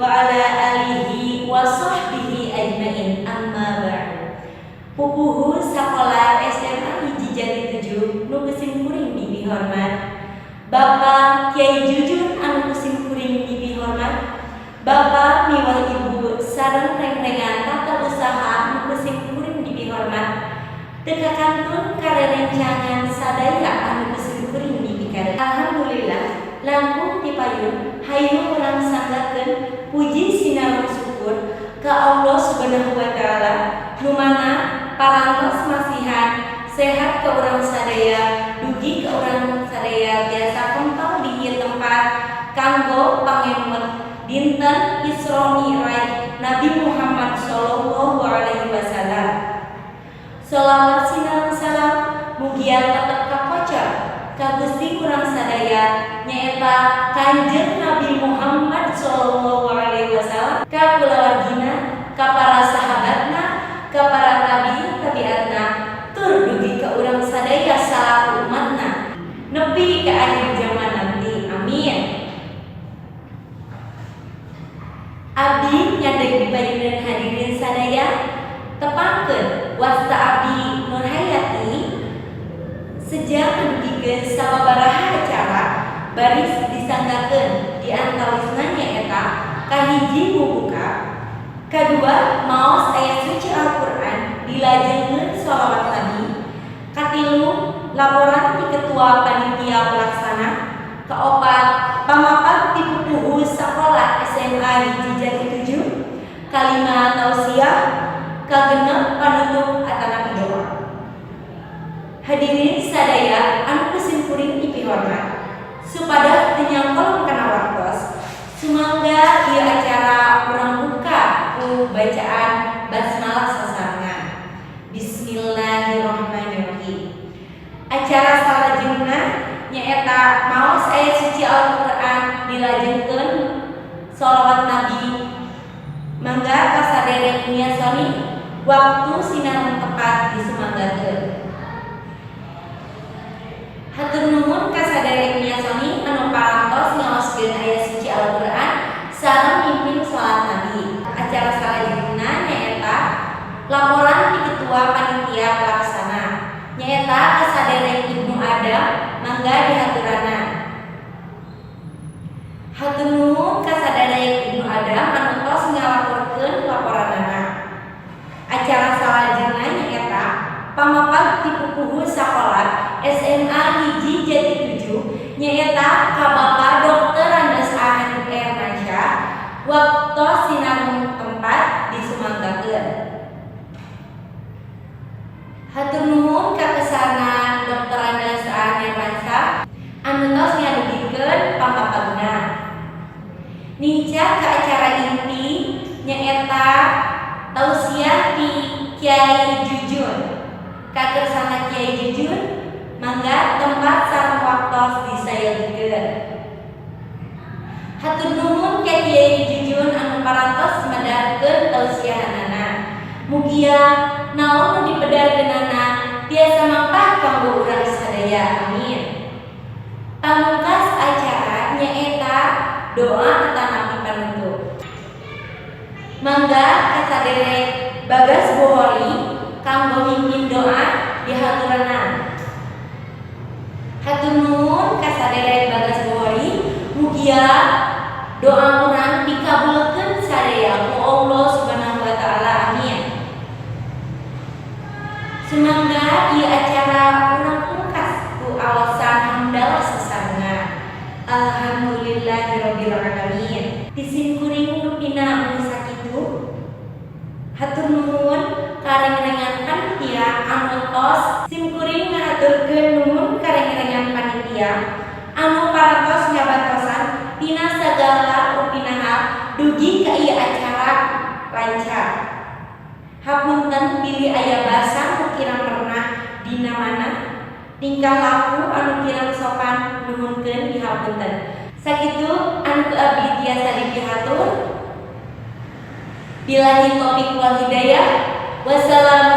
Wa ala alihi wa sahbihi ajmain, amma ba'du. Pupuhu sakola SMA 1 Jati 7 nu ku sim kuring dipihormat, Bapak Kiai Jujun anu ku sim kuring dipihormat, Bapak miwah Ibu sareng rengrengan tata usaha nu ku sim kuring dipihormat, teu kakantun ka rerencangan sadaya anu ku sim kuring dipikaresep. Alhamdulillah, langkung ti payun hayu urang sanggakeun puji sinareng syukur ka Allah Subhanahu wa Taala, nu mana parantos masihan sehat ka urang sadaya dugi ka urang sadaya tiasa kempal di ieu tempat kanggo pangemut dinten Isra Mi'raj Nabi Muhammad sallallahu alaihi wasallam. Sholawat sinareng salam mugia tetep kakocor ka Gusti urang sadaya, nyaeta Kanjeng Nabi Muhammad sallallahu alaihi wasallam, ka kulawargina, ka para sahabatna, ka para tabiin tabiatna, tur dugi ka urang sadaya salaku umatna nepi ka akhir zaman nanti. Amin. Abdi nyadeg di payuneun hadirin sadaya. Tepangkeun, wasta abdi Nurhayati, seja ngadugikeun sababaraha acara baris disanggakeun, di antawisna nyaeta: kahiji, mubuka; kadua, maos ayat suci Al-Qur'an dilajengkeun sholawat Nabi; katilu, laporan ti ketua panitia pelaksana; kaopat, pamapag ti pupuhu sakola SMA 1 Jati 7; kalima, tausiah; kagenep, panutup atanapi doa. Hadirin sadaya anu ku sim kuring dipihormat, supados teu nyangkolong kana waktos, sumangga ieu acara urang buka ku bacaan basmalah sasarengan. Bismillahirrahmanirrahim. Acara salajengna nyaeta maos ayat suci Al-Qur'an dilajengkeun sholawat Nabi. Mangga kasaderek Sony, waktu sinareng tempat disumanggakeun. Hatur nuhun kasaderek Sony anu parantos ngaoskeun ayat suci Al-Qur'an sareng mimpin salat Nabi. Acara salajengna nyaeta laporan ti ketua panitia pelaksana, nyaeta kasaderek Ibnu Adam. Mangga dihaturanan. Hatur nuhun kasaderek Ibnu Adam anu tos ngalaporkeun laporanana. Acara salajengna nyaeta pamapag ti pupuhu sakola SMA 1 Jati 7, nyaeta ka Bapak Drs. Ahan Ermansyah. Waktos sinareng tempat disumanggakeun. Hatur nuhun ka kesana Drs. Ahan Ermansyah anu tos ngadugikeun pamapagna. Nincak ka acara inti, nyaeta tausiah ti Kiai Jujun. Kakersana Kiai Jujun, mangga tempat sareng waktos disayogikeun. Hatur nuhun ka Kiai Jujun anu parantos medarkeun tausiahanana. Mugia naon nu dipedarkeunana tiasa mangpaat kanggo urang sadaya. Amin. Pamungkas acara nyaeta doa atanapi panutup. Mangga kasaderek Bagas Bohori kanggo mimpin doa dihaturanan. Hatur nuhun kasaderek Bagas Bohori, mugia doa urang dikabulkeun sadaya ku Allah Subhanahu wa Taala. Amin. Sumangga ieu acara urang pungkas ku aosan hamdalah sasarengan. Alhamdulillahirabbil alamin. Ti sim kuring rupina mung sakitu. Hatur nuhun karengrengan panitia anu tos, sim kuring ngahaturkeun nuhun karengrengan panitia anu parantos ngabantosan tina sagala rupina hal dugi ka ieu acara lancar. Hapunten bilih aya basa nu kirang pernah dina mana, tingkah laku anu kirang sopan, nuhunkeun dihapunten. Sakitu anu ku abdi tiasa dipihatur. Billahi taufik wal hidayah. Wassalamualaikum.